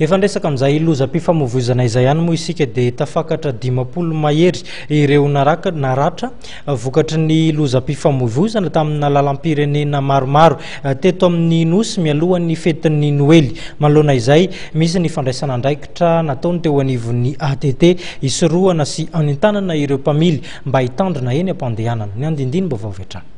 Efa niresaka an'izay lozam-pifamoivoizana izay ihany moa isika dia tafakatra 50 mahery ireo naraka naratra vokatry ny lozam-pifamoivoizana tamina lalam-pirenena maromaro teto amin'ny Nosy mialohan'ny fetin'ny Noely. Manoloana izay, misy ny fandraisana andraikitra nataony teo anivon'ny ATT hisorohana sy hanentanana ireo mpamily mba hitandrina eny am-pandehanana. Ny andindinim-baovao avy hatrany.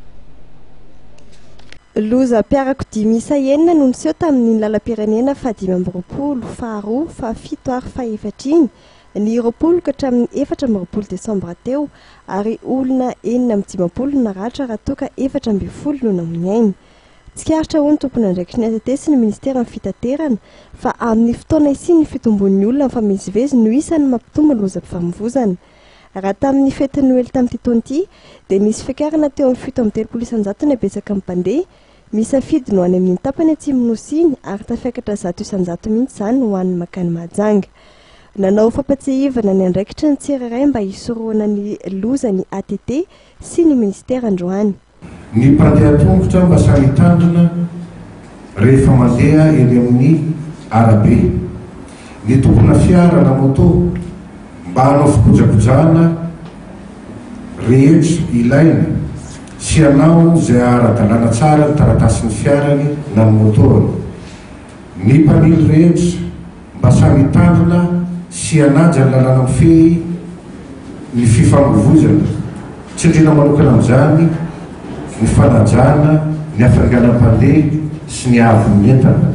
Lozam-piarakodia miisa enina no niseho tamin'iny lalam-pirenena fahadimy amby 20, faharoa, fahafito ary fahefatra iny, ny 20 ka hatramin'ny 24 desambra teo, ary olona 56 no naratra raha toa ka 14 no namoy ny ainy. Tsikaritra hoy ny tompon'andraikitry ny ATT sy ny ministeran'ny fitaterana fa amin'ny fotoana isian'ny fitombon'ny olona mifamezivezy no isan'ny mampitombo ny lozam-pifamoivoizana. Raha tamin'ny fetin'ny Noely tamin'ity taona ity dia nisy fiakarana teo amin'ny 37% ny habetsaky ny mpandeha misafidy no any amin'iny tapany atsimon'ny Nosy iny ary tafiakatra 100% mihitsy izany ho an'ny mankany Mahajanga. Nanao fampatsiahivana ny andraikitry ny tsirairay mba hisorohana ny loza ny ATT sy ny minisitera androany. Ny mpandeha tongotra mba samy hitandrina rehefa mandeha eny amin'ny arabe. Ny tompona fiara na moto mba hanao fikojakojana rehetra ilaina sy hanao izay haha-ara-dalàna tsara ny taratasin'ny fiarany na ny moto-ny. Ny mpamily rehetra mba samy hitandrina sy hanaja ny lalàna mifehy ny fifamoivoizana, tsindriana manokana amin'izany ny fanajana ny hafainganam-pandeha sy ny haavon'ny entana.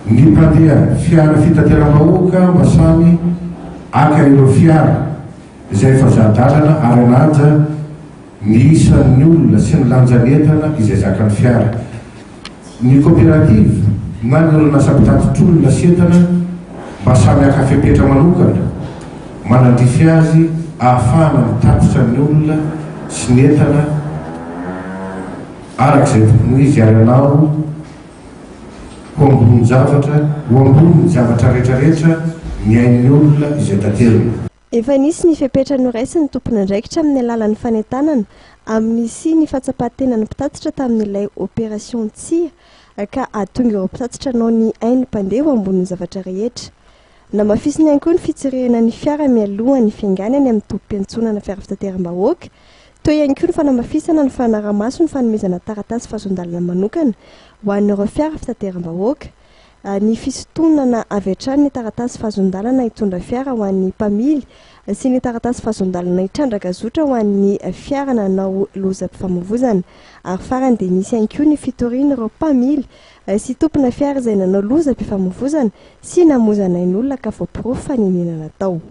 Ny mpandeha fiara fitateram-bahoaka mba samy haka ireo fiara izay efa za-dalana ary hanaja ny isan'ny olona sy ny lanjan'ny entana izay zakan'ny fiara. Ny koperativa na ny orinasa mpitatitr'olona sy entana mba samy haka fepetra manokana manandrify azy ahafahana mitatitra ny olona sy ny entana araka izay tokony ho izy ary hanao ho ambonin-javatra ho ambonin'ny zavatra rehetrarehetra ny ain'ny olona izay taterina. Efa nisy ny fepetra noraisin'ny tompon'andraikitra amin'ny alalan'ny fanentanana amin'ny sy ny fahatsapan-tenan'ny mpitatitra tamin'ilay Opération Tsia ka hahatonga ireo mpitatitra hanao ny ain'ny mpandeha ho ambonin'ny zavatra rehetra. Namafisiny ihany koa ny fitsirihana ny fiara mialoha ny fiaingàny any amin'ny tobim-piantsonana fiara fitateram-bahoaka. Teo ihany koa ny fanamafisana ny fanaraha-maso ny fanomezana taratasy fahazoan-dalana manokana ho an'ireo fiara fitateram-bahoaka. Ny fisintonana avy hatrany ny taratasy fahazoan-dalana hitondra fiara ho an'ny mpamily sy ny taratasy fahazoan-dalana hitrandraka zotra ho an'ny fiara nanao lozam-pifamoivozana. Ary farany dia nisy ihany koa ny fitorian'ireo mpamily sy tompona fiara izay nanao lozam-pifamoivozana sy namoizana ain'olona ka voaporofo fa niniana natao.